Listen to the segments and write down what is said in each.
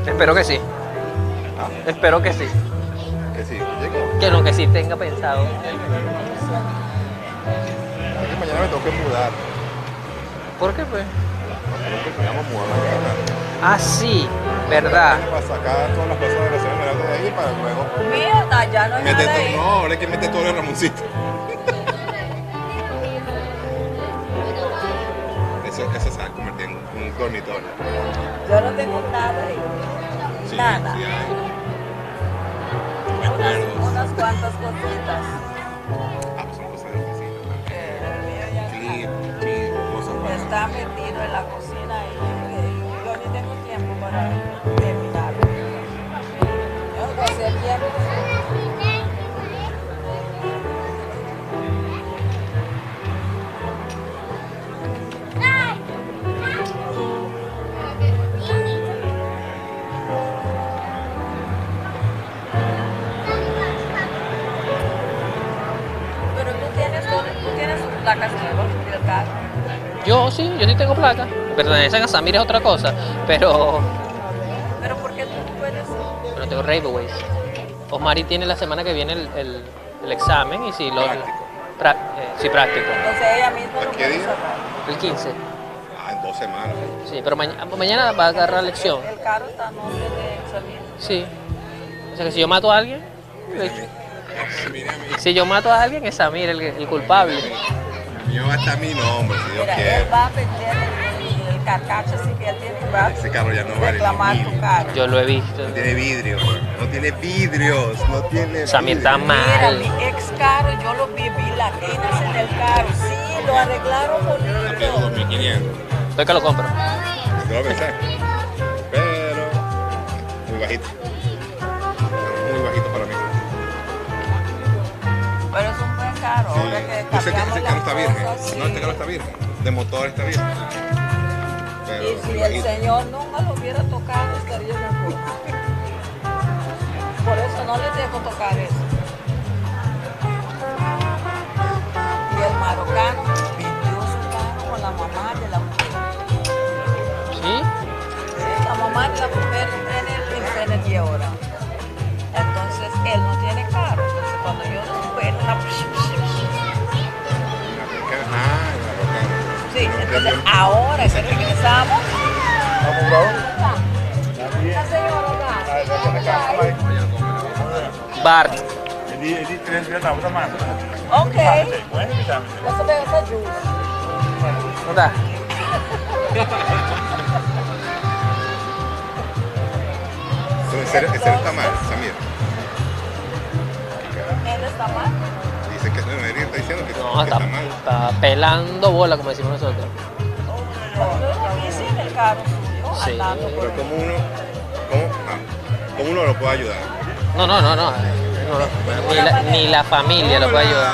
Espero que sí. Ah. Espero que sí. Que sí, que llegue. Que no, que sí tenga pensado. Es que mañana me tengo que mudar. ¿Por qué pues? No, creo que me vamos a mudar mañana. Ah, sí, verdad. Para sacar todas las cosas de la zona de ahí para luego Mierda, ya no hay meter nada todo. ahí. No, ahora hay que meter todo el Ramoncito. Eso se va a convertir en un dormitorio. Yo no tengo nada ahí. Sí, Nada. sí hay. Unas, Recuerdos. unas cuantas cositas. Ah, pues son cosas de oficina también. Pero el mío ya está. Clip, clip, cosas para. Está metido en la cocina y yo ni tengo tiempo para terminarlo. Yo no sé tiempo. Pero tú tienes, tú tienes tus placas nuevas del carro. Yo sí, yo sí tengo placa. Pertenecen a Samir es otra cosa, pero Pero ¿por qué tú no puedes? pero tengo Railways. Osmari tiene la semana que viene el examen y si lo... Práctico. Sí, práctico. Entonces ella misma ¿A no qué puede día? sacar. El 15. Ah, en 2 semanas. Sí, pero mañana va a agarrar lección. El carro está a nombre de Samir. Sí. O sea que si yo mato a alguien, Mira, mira, si yo mato a alguien es Samir el culpable. El mío va a estar mi nombre, si Dios Mira, quiere. él va a vender el carcacho así que él tiene y va a Ese carro ya no vale ni reclamar tu mil. carro. Yo lo he visto. No tiene vidrio, no tiene vidrios, no tiene Samir está vidrios. Mira, mal. mi ex carro, yo lo vi, vi latinas en el carro. Sí, lo arreglaron Está pidiendo bonito. 2500. Estoy que lo compro. Te lo pensé. Pero muy bajito. Muy bajito para mí. Pero es un buen carro. Sí. Ahora que Yo sé que cambiamos ese carro las está virgen. cosas, No, este sí. carro está virgen. De motor está virgen. Pero Y si muy el bajito. señor nunca lo hubiera tocado, estaría mejor. Por eso no les dejo tocar eso. Y el marocano vendió su carro con la mamá de la mujer. ¿Sí? Sí, la mamá de la mujer tiene el Infiniti ahora. Entonces él no tiene carro. Entonces cuando yo lo supe, él una... Ah, el marocano. Sí, entonces ahora que regresamos. La señora Bart. Ok. Eso me esa juice. ¿Dónde está? Pero en serio está mal, Samir. Él está mal. Dice que no, él está diciendo que, No, que está, está mal. está pelando bola, como decimos nosotros. Yo lo vi sin el carro suyo, Sí. andando por Pero ahí. ¿cómo uno, cómo, ah, cómo uno lo puede ayudar? No, no, no, no. No, no. Ni la familia lo puede ayudar.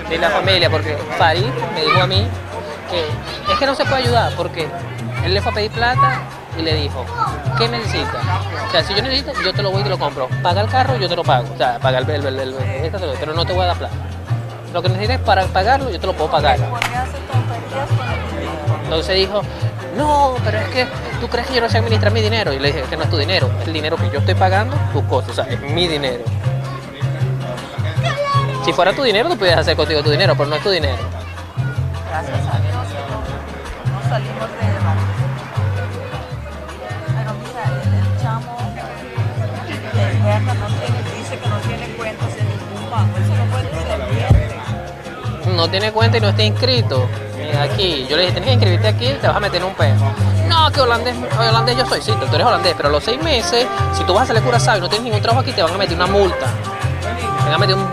Ni la familia, porque Farid me dijo a mí que es que no se puede ayudar porque él le fue a pedir plata y le dijo, ¿qué necesitas? O sea, si yo necesito, yo te lo voy y te lo compro. Paga el carro, yo te lo pago. O sea, paga el, pero no te voy a dar plata. Lo que necesites para pagarlo, yo te lo puedo pagar. ¿Por qué hace tonterías con el dinero? Entonces dijo, no, pero es que tú crees que yo no sé administrar mi dinero. Y le dije, es que no es tu dinero, es el dinero que yo estoy pagando, tus cosas, o sea, es mi dinero. Si fuera tu dinero, tú pudieras hacer contigo tu dinero, pero no es tu dinero. Gracias a Dios que no salimos de debate. Pero mira, el chamo de guerra no tiene, dice que no tiene cuentas en ningún banco. Eso no puede ser. No tiene cuenta y no está inscrito. Aquí, yo le dije, tienes que inscribirte aquí, te vas a meter en un peo. No, que holandés, holandés yo soy, sí, tú eres holandés, pero a los 6 meses, si tú vas a salir curazao y no tienes ningún trabajo aquí, te van a meter una multa. Te van a meter un...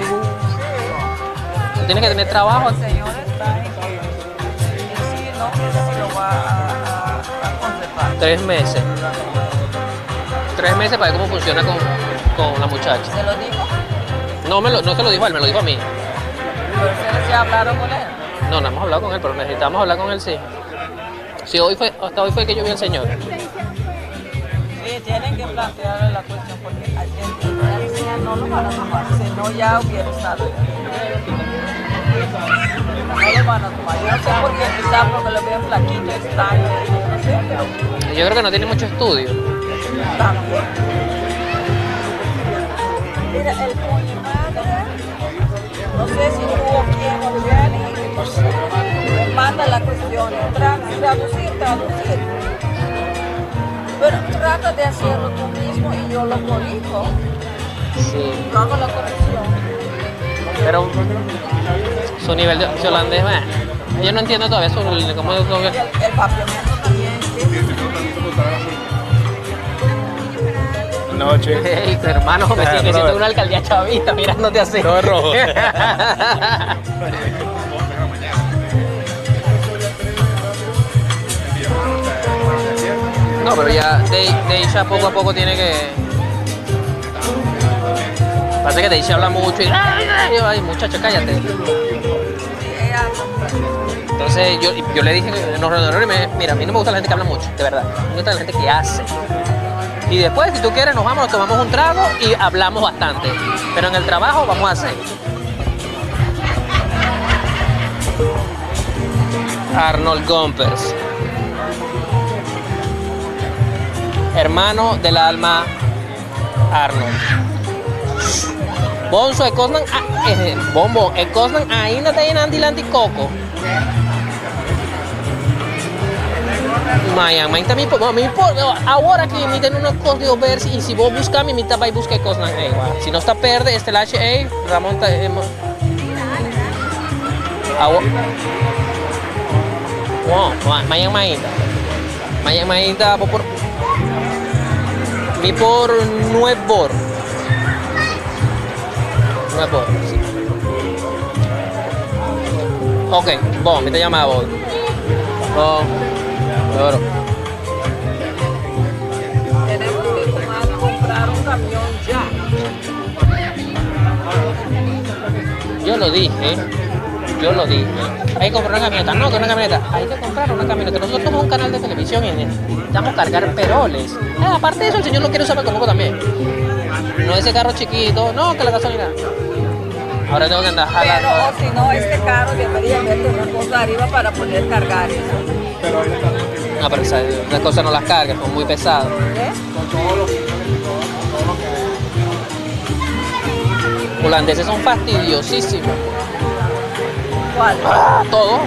Tú tienes que tener trabajo. El señor está en que, sí, no, que sí lo va a conservar. 3 meses. 3 meses para ver cómo funciona con la muchacha. ¿Se lo dijo? No, no se lo dijo a él, me lo dijo a mí. ¿Pero ustedes ya hablaron con él? No, no hemos hablado con él, pero necesitamos hablar con él, sí. Sí, hasta hoy fue que yo vi al señor. Sí, tienen que plantearle la cuestión porque al final no lo van a tomar, si no ya hubiera estado. No lo van a tomar. Yo no sé por qué, quizá porque lo veo flaquito, extraño, no sé, pero Yo creo que no tiene mucho estudio. También. Mira, el coño madre, no sé si tú o quién o quién, y manda la cuestión, traducir, traducir. Pero trata de hacerlo tú mismo y yo lo corrijo. Sí. Yo hago la corrección. Pero su nivel de holandés, bueno, yo no entiendo todavía su cómo, Y el papiamento también, sí. Noche. Hey, hermano, me siento en una alcaldía chavista mirándote así. Todo rojo. No, pero ya Deisha poco a poco tiene que. Pasa que Deisha habla mucho y. Ay, muchacho, cállate. Entonces yo le dije, no, no, no, mira, a mí no me gusta la gente que habla mucho, de verdad. Me gusta la gente que hace. Y después, si tú quieres, nos vamos, nos tomamos un trago y hablamos bastante. Pero en el trabajo vamos a hacer. Arnold Gompers. Hermano del alma Arnold. Bonzo, e cosnan, bombo, e cosnan ainda ta llenan dilanti coco. Mayan, mayan mi por, mi por, ahora que mi tiene unos códigos ver y si vos buscas mi mitad va y busca cosnan igual. Si no está perde, este el H A, Ramón está wow, mayan maíta. Mayan maíta por mi por nuevo. Nuevo, sí. Ok, bom, me te llama vos. Bom, claro. Tenemos que comprar un camión ya. Yo lo dije. Hay que comprar una camioneta. No, que una camioneta. Hay que comprar una camioneta. Nosotros somos un canal de televisión y necesitamos cargar peroles. Ah, aparte de eso, el señor lo quiere usar para el también. No ese carro chiquito, no, que la gasolina. Ahora tengo que andar jalando. Pero o si no, este carro debería meter una cosa arriba para poder cargar eso. No, pero esas cosas no las cargas, son muy pesadas. ¿Eh? Holandeses son fastidiosísimos. ¿Cuál? Ah, todo.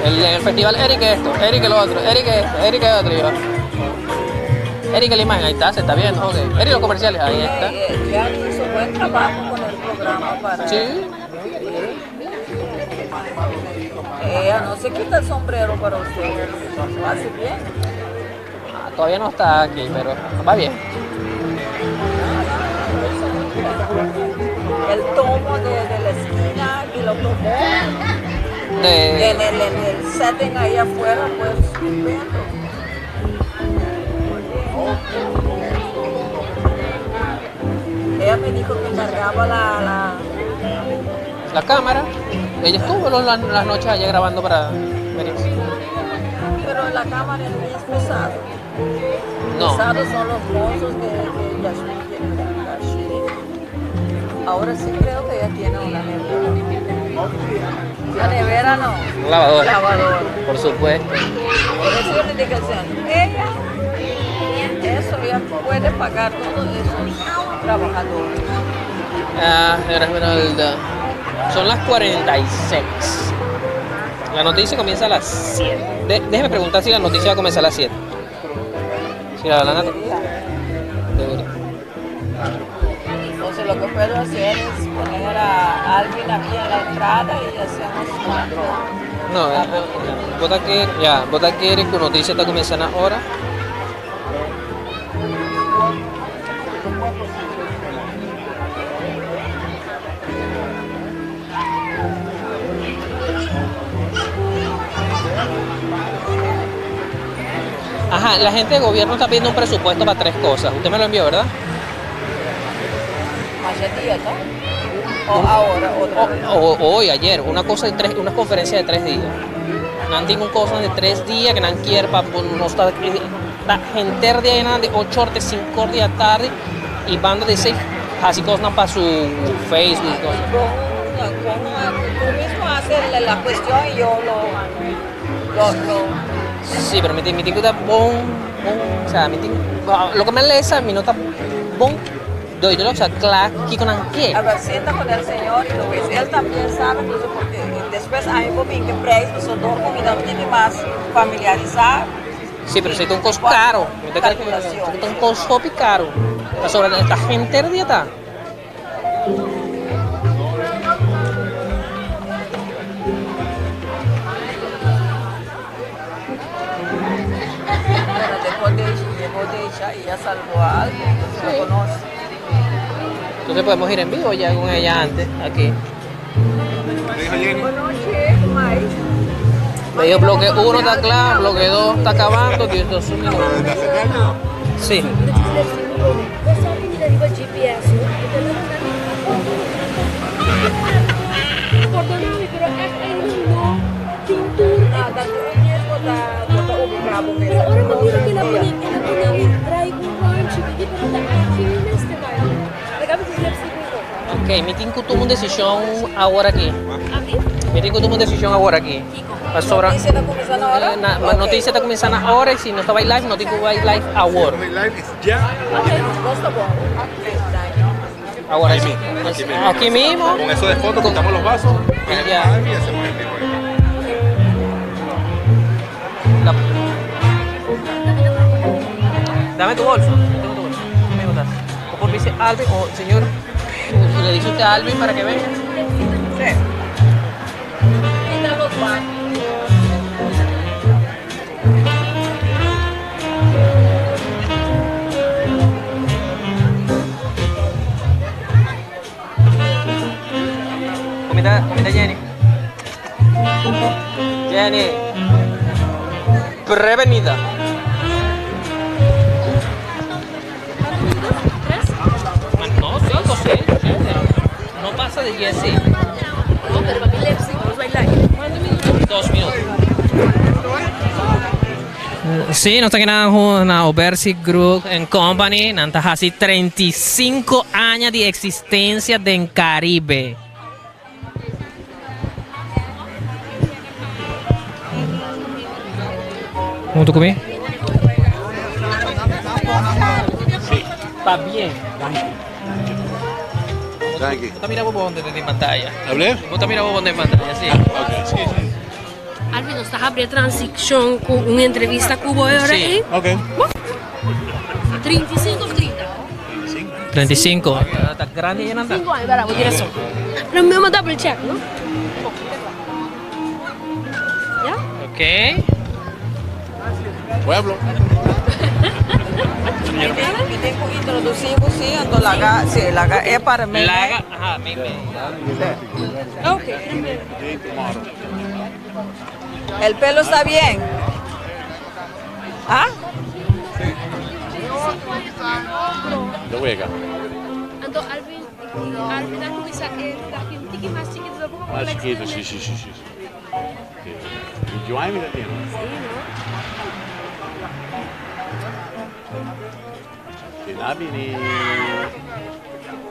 En el festival, Eric esto, Eric lo otro, Eric esto, Eric lo otro. Yo. Eric la imagen, ahí está, se está viendo. Okay. Eric los comerciales, ahí está. Ya hizo buen trabajo con el programa para... Sí. Ella no se quita el sombrero para ustedes. Lo hace bien. Ah, todavía no está aquí, pero va bien. El tomo de la esquina que lo tomó. En el setting ahí afuera, pues estupendo. Ella me dijo que cargaba la cámara. Ella estuvo las noches allá grabando para ver. Pero la cámara no es pesado. No. Pesados son los bolsos que Yasmin tiene. Ahora sí creo que ella tiene una nevera. La nevera no. Lavadora. Lavadora. Por supuesto. Por eso yo le dije al señor, ella, eso, ella puede pagar todos esos trabajadores. Ah, Esmeralda. Son las 46. La noticia comienza a las 7. Déjeme preguntar si la noticia va a comenzar a las 7. Si la debería. Entonces lo que puedo hacer es poner a alguien aquí en la entrada y hacemos cuatro. No, vos quieres que noticia está comenzando ahora. Ajá, la gente de gobierno está pidiendo un presupuesto para 3 cosas. Usted me lo envió, ¿verdad? Día, ¿no? O ahora, otra vez. O hoy, ayer, una cosa de 3, una conferencia de 3 días. No tengo cosa de 3 días que no quiere para no estar la gente de ahí de 8 horas, 5 horas de la tarde y banda de 6, así cosas para su Facebook. Tú mismo haces la cuestión y yo lo Sí, pero mi tipo está bon. bon, o sea, mi tin, loke mi a lesa mi no ta bon duidelijk, o sea, kla kiko nan ke. A ver, sienta con el Señor y lo ves. Él también sabe, entonces, porque despues ami por bin ke prijs, pasobra dor ku mi ta un tiki mas familiarisá. Sí, pero si ta un kos karo, mi ta kere ku ta un kos hopi karo, pasobra ta henter dia ta. Bueno, llegó Deisha, llegó Deisha y ya saludó a Alvin, entonces lo conoce. Entonces podemos ir en vivo ya con ella antes, aquí. ¿Qué dijo Jenny? Buenas noches, Mike. Me dijo bloque 1 está claro, bloque 2 está acabando, Dios dos ¿Pero de la señal no? Sí. Ok, mi tin ku tuma un desishon awor aki. Mi tin ku tuma un desishon awor aki. Pasobra Noticia ta kuminsá na ora? Na, Ok. noticia ta kuminsá na ora i si nos ta bai live, no tin ku bai live awor. Vamos live es ya. Gosta bon. Awor Ahí así. mismo, aquí mismo. Aquí mismo. Con eso de fondo, quitamos los vasos, ponemos ya. a Alvin y hacemos el vivo ahí. Dame tu bolso. Yo tengo tu bolso. Me botas. O por dice Alvin o señor, le dice usted a Alvin para que venga. Sí. Comida, comida Jenny. Jenny. Prevenida. No, 5, 6, 7. No pasa de 10, sí. No, pero para mí Leipzig, vamos a bailar. 2 minutos. Sí, nos ta keda na Obersi Group and Company. Nan ta hasi 35 aña di existencia den Caribe. Junto cu mi? Sí. Pa bien. Tranqui. Bo ta mira bo bon desde di pantalla. ¿Hablé? Bo ta mira bo bon den pantalla, sí. Ok, sí, sí. Alvin, nos ta habri e transiccion cu un entrevista cu bo e ora Sí. ey. Ok. 35 of 30? 35. Ta grandi ya nan ta. 5 aña, bera, bo tin razon. Pero mi a double check, no? Ya? Ok. Pueblo. Mi tin ku introdusí bo sí, anto laga, sí, laga e para mei. Laga, aha, mei mei. Ok. El pelo está bien. Ah? Yo voy acá. Anto Alvin, Alvin a kuminsá e taki un tiki mas chikitu, Mas chikitu, sí, sí, sí, sí. Sí. Joan mi ta tiene. Sí, no? Ken a bini,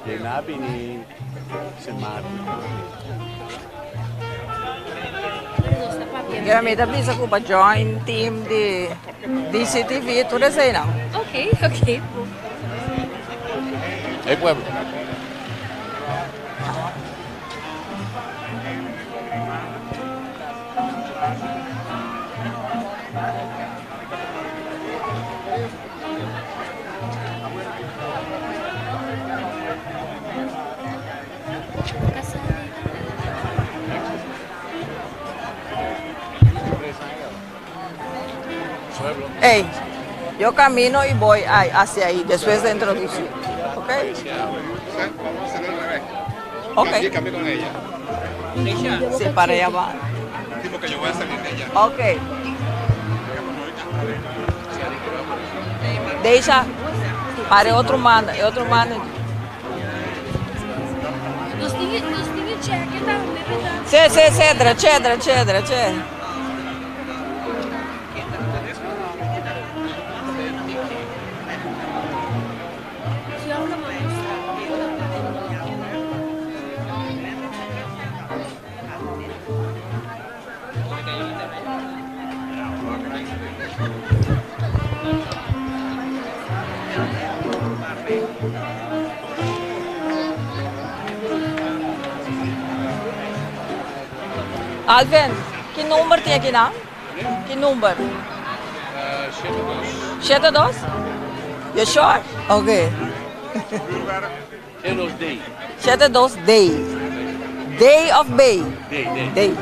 ken a bini Sint Maarten. Mira, mi ta bisa ku pa join team di DCTV tur eseinan. Ok, ok. Hey pueblo. Ey, yo camino y voy hacia ahí después de introducir. ¿Ok? Ok. Cambie con ella. Sí, para allá va. Sí, porque yo voy a salir de allá. Ok. Deisha, para otro manda, otro manda. Nos tin, nos tin e cheque tambe, verdad? Sí, sí, etcétera, etcétera, etcétera, etcétera. Alvin, ki number tin aki nan? Ki number? Shete dos. You sure? Okay. Shete dos D. D of B? D, D. D.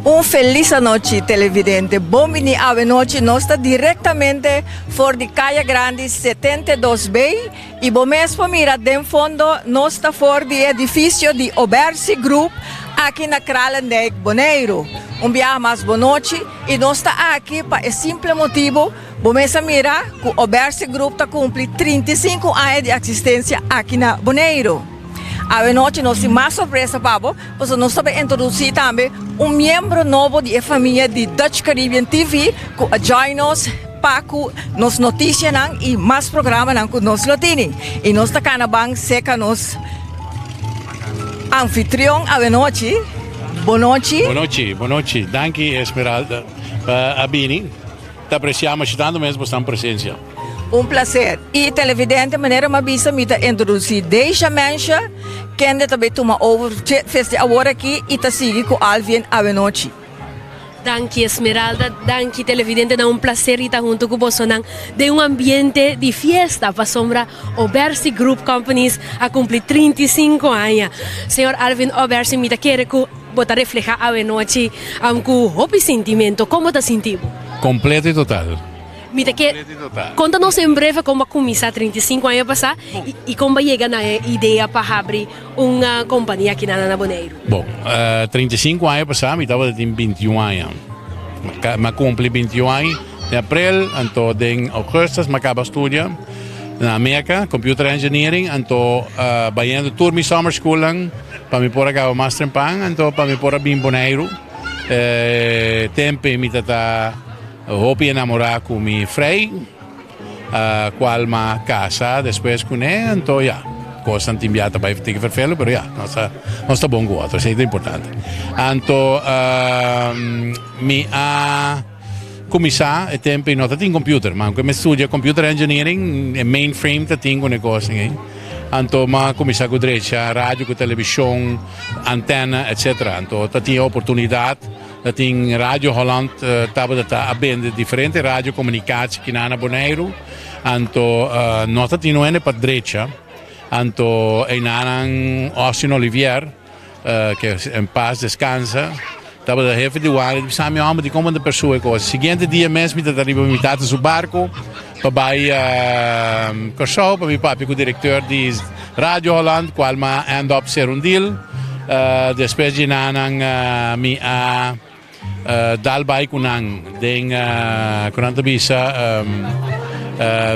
Un felis anochi televidente, bon bini awe nochi nos ta directamente for di Caya Grandi 72 B y bo mes por mira den fondo nos ta for di e edificio di Obersi Group aki na Kralendijk, Boneiru. Un biaha mas bon nochi y nos ta aki pa e simple motibo bo mes a mira cu Obersi Group ta cumpli 35 aña di existencia aki na Boneiru. Awe nochi nos tin mas sorpresa pa bo, pasobra nos ta bay introduci tambe un miembro nobo di e famia di Dutch Caribbean TV cu a join nos pa cu nos noticianan y mas programanan cu nos lo tini. Y nos ta cana ban seca nos anfitrion awe nochi. Bon nochi. Bon nochi, bon nochi. Danki Esmeralda pa a bini. Ta aprecia masha tanto mes bo stan presencia. Un placer. Y televidente, manera mi a bisa mi ta introduci Deisha Mensha, kende ta bay tuma over festi awor aki y ta sigui cu Alvin awe nochi. Danki Esmeralda, danki televidentenan, un placer di ta hunto cu bosonan den un ambiente di fiesta pasobra Obersi Group Companies a cumpli 35 aña. Señor Alvin Obersi, mi ta kere cu bo ta refleha awe nochi cu hopi sintimento. Con bo ta sinti bo? Completo y total. Mi ta ke konta nos en breve kon bo a kuminsá 35 aña pasá i kon bo a yega na e idea pa habri un kompania aki na Boneiru. Bon, 35 aña pasá mi tabata tin 21 aña. Mi a kumpli 21 aña den aprel, anto den augustus mi a kaba studia na Merka, computer engineering, anto bayendo tur mi summer schoolnan pa mi por a kaba mas trempan, anto pa mi por a bin Boneiru. Tempe mi ta ta. Hopi enamorá ku mi frei, kual m'a kasa despues kuné, anto ya, kosnan tin bia ta bai tiki ferfelu, pero ya, nos ta, nos ta bon ku otro, esei ta importante. Anto mi a kuminsá e tempu ei no ta tin computer, ma aunke mi studia computer engineering, e mainframe ta tin ku e kosnan ei. Anto m'a kuminsá ku drecha radio ku televishon, antena, etcetera. Anto ta tin e oportunidat. Ta tin Radio Holland tabata ta a bende diferente radio komunikatie kinan na Boneiru. Anto no ta tin hende pa drecha. Anto einanan Austin Olivier, ke en paz descansa, tabata hefe di guardia. Di bisa mi homber di kon bo ta persue kos. Siguiente dia mes mi ta ta riba mi tata su barko pa bai Kòrsou pa mi papia ku direkteur di Radio Holland kual mi a end up ser un deal. Despues di nan mi a dal bai ku nan den ku nan ta bisa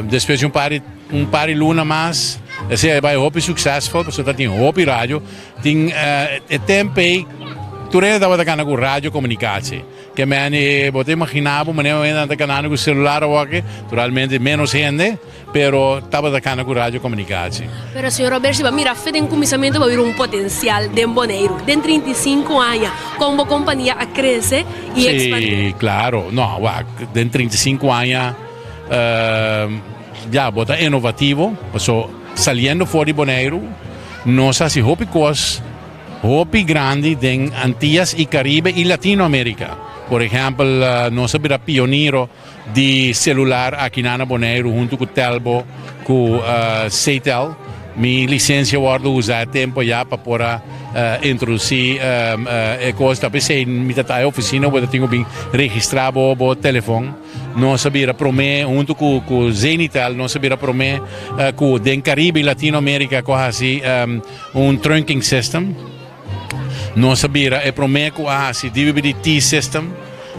despues di un par un par di luna mas esei a bai hopi successful pasobra ta tin hopi radio tin e tempo ei tur hende tabata gana ku radio komunikatie. Ke men bo ta imaginá bo manera nan ta kanando ku selular awoki, naturalmente ménos hende, pero tabata kana ku radiokomunikatie. Pero señor Robert si bo a mira fe den kuminsamentu bo a bira un potensial den Boneiru. Den 35 aña kon bo kompania a krese i ekspandé? Sí, klaro. No, wak, den 35 aña ya bo ta inovativo, paso saliendo for di Boneiru nos a hasi hopi kos. Hopi grandi den Antillas y Caribe y Latinoamerica. Por ehempel, nos a bira pionero di celular aki na Boneiru hunto cu Telbo cu Ctel. Mi licencia wordo usa e tempo ya pa por a introduci e cos. Ta pesey mi ta ta e oficina bo ta tin cu bin registra bo bo telefon. Nos a bira prome hunto cu cu Zenitel, nos a bira prome cu den Caribe y Latinoamerica cu a haci Un trunking system. Nos a bira e promé ku a hasi DVB-T system.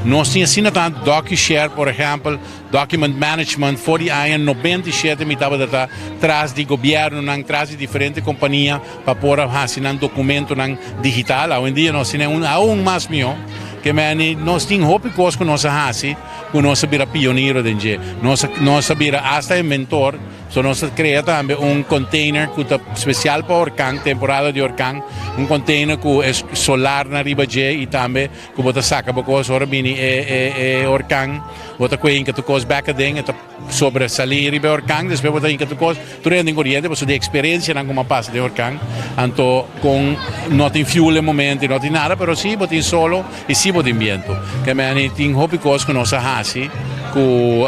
Nos tin asina tantu DocuShare, por ehèmpel, document management, for di aña 97 mi tabata ta tras di gobièrnunan, tras di diferente kompania pa por a hasi nan dokumentonan digital. Awendia nos tin un aun mas mihó. Ke meni nos tin hopi kos ku nos a hasi ku nos a bira pionero den dje. Nos nos a bira asta inventor. So nos ta crea tambe un container cu ta special pa orkan, temporada di orkan, un container cu es solar na riba dje y tambe cu bo ta saca bo cos ora bini e e e orkan, bo ta cue hinca tu cos bek aden, e ta sobresali riba e orkan, despues bo ta hinca tu cos tur hende den coriente pasobra di experiencianan cu bo a pasa den orkan, anto con no tin fuel e momento y no tin nada, pero si bo tin solo y si bo tin biento. Ke meni tin hopi cos cu nos a haci. Ku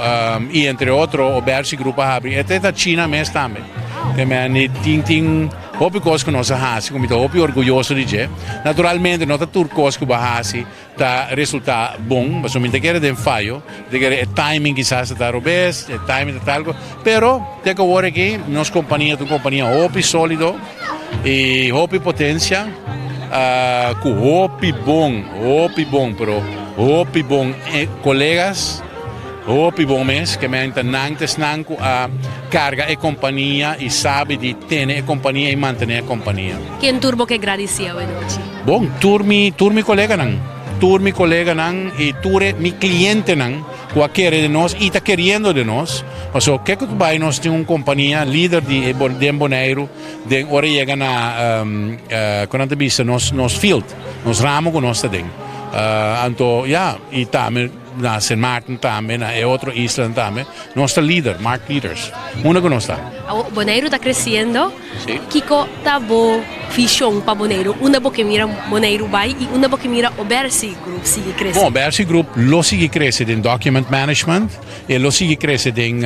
i entre otro Obersi Group a habri e ta China mes tambe. Te men tin tin hopi kos ku nos a hasi ku mi ta hopi orguyoso di dje. Naturalmente no ta tur kos ku bo a hasi ta resultá bon, pasobra mi ta kere den fayo, mi ta kere e timing kisas ta ta robes, e timing ta tal, pero te ku awor aki nos kompania ta un kompania hopi solido i hopi potensia ku hopi bon, hopi bon, pero hopi bon kolegas, hopi bon mes, ke men ta nan ta esnan ku a karga e kompania i sabi di tene e kompania i mantené e kompania. Ken tur bo ke gradisí awe nochi? Bon, tur mi, tur mi koleganan, tur mi koleganan i tur e mi klientenan. Cu a kere den nos y ta keriendo den nos, pasobra ke cu ta bay nos tin un compania lider di e den Boneiru den ora yega na cu nan ta bisa nos nos field, nos ramo cu nos ta den. Anto ya, y tambe na Sint Maarten tambe, na e otro islanan tambe, nos ta lider, market leaders, unda cu nos ta. Awor Boneiru ta creciendo. Kiko ta bo vision pa Boneiru? Unda bo ke mira Boneiru bai i unda bo ke mira Obersi Group sigui krese? Bon, Obersi Group lo sigui krese den document management, e lo sigui krese den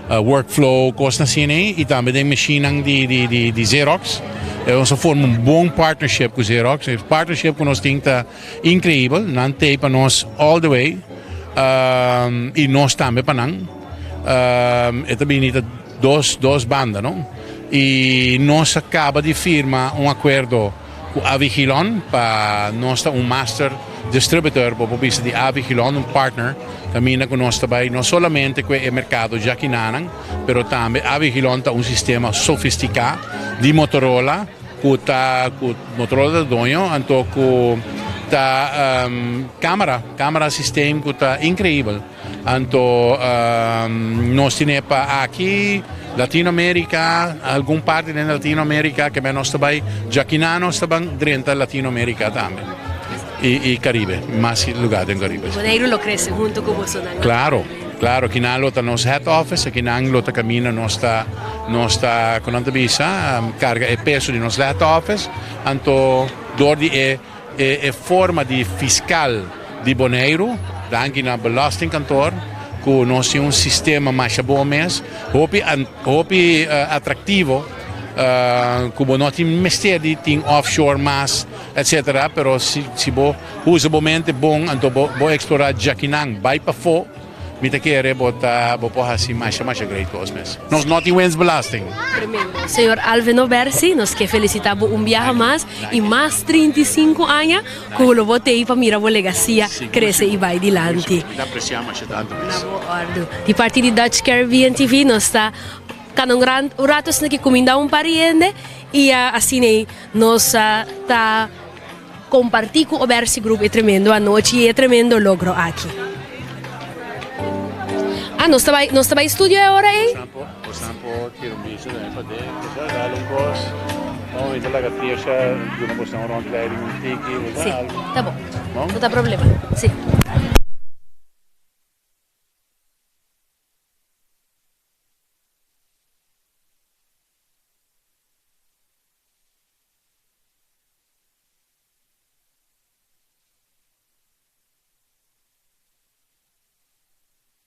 workflow, kosnan asina ei, i tambe den mashinnan di Xerox. Nos a forma un bon partnership ku Xerox. E partnership ku nos tin ta inkreibel. Nan t'ei pa nos all the way i nos tambe pa nan. E ta bini ta. Dos dos banda no. Y nos a caba di firma un acuerdo cu Avigilon pa nos ta un master distributor, bo por bisa di Avigilon, un partner caminda cu nos ta bay no solamente cu e mercado djakinanan, pero tambe Avigilon ta un sistema sofistica di Motorola cu ta cu Motorola ta doño anto cu ta camera, camera system cu ta increibel. Anto nos tine pa aki, Latinoamerica, algun parti den Latinoamerica, ke men nos ta bai djakiná nos ta ban drenta Latinoamerica tambe i Caribe, mas lugar den Caribe. Boneiru lo krese hunto ku bosonan. Klaro, klaro, kinan lo ta nos head office, kinan lo ta kaminda nos ta nos ta ku nan ta bisa karga e peso di nos head office, anto dor di e E forma di fiskal di Boneiru, danki na Belastingkantoor, ku nos tin un sistema masha bon mes, hopi hopi atraktivo, ku bo no tin mester di tin offshore mas, etsetera, pero si si bo usa bo mente bon, anto bo bo eksplorá djakinan bai pafó. Mi ta kere bo ta bo por hasi masha masha great cos mes. Nos no tin winstbelasting. Tremendo. Señor Alvin Obersi, nos ke felicita bo un biaha mas y mas 35 aña cu lo bo tei pa mira bo legacia crece y bay dilanti. Mi ta aprecia masha tanto mes. Na bo ordu. Di parti di Dutch Caribbean TV nos ta cana un ran un rato asina ki cuminda un par di hende y asina nos ta. kompartí ku Obersi Group e tremendo anochi i e tremendo logro aki. Ah, nos ta bai, nos ta bai studio e ora ei? Bosan por tira un bista tambe paden, bosan dal un kos. Bon, mi ta laga Tirsha duna bosan un rondleiding un tiki, bosan Sí, algu. ta bon. Bon? No ta problema. Sí.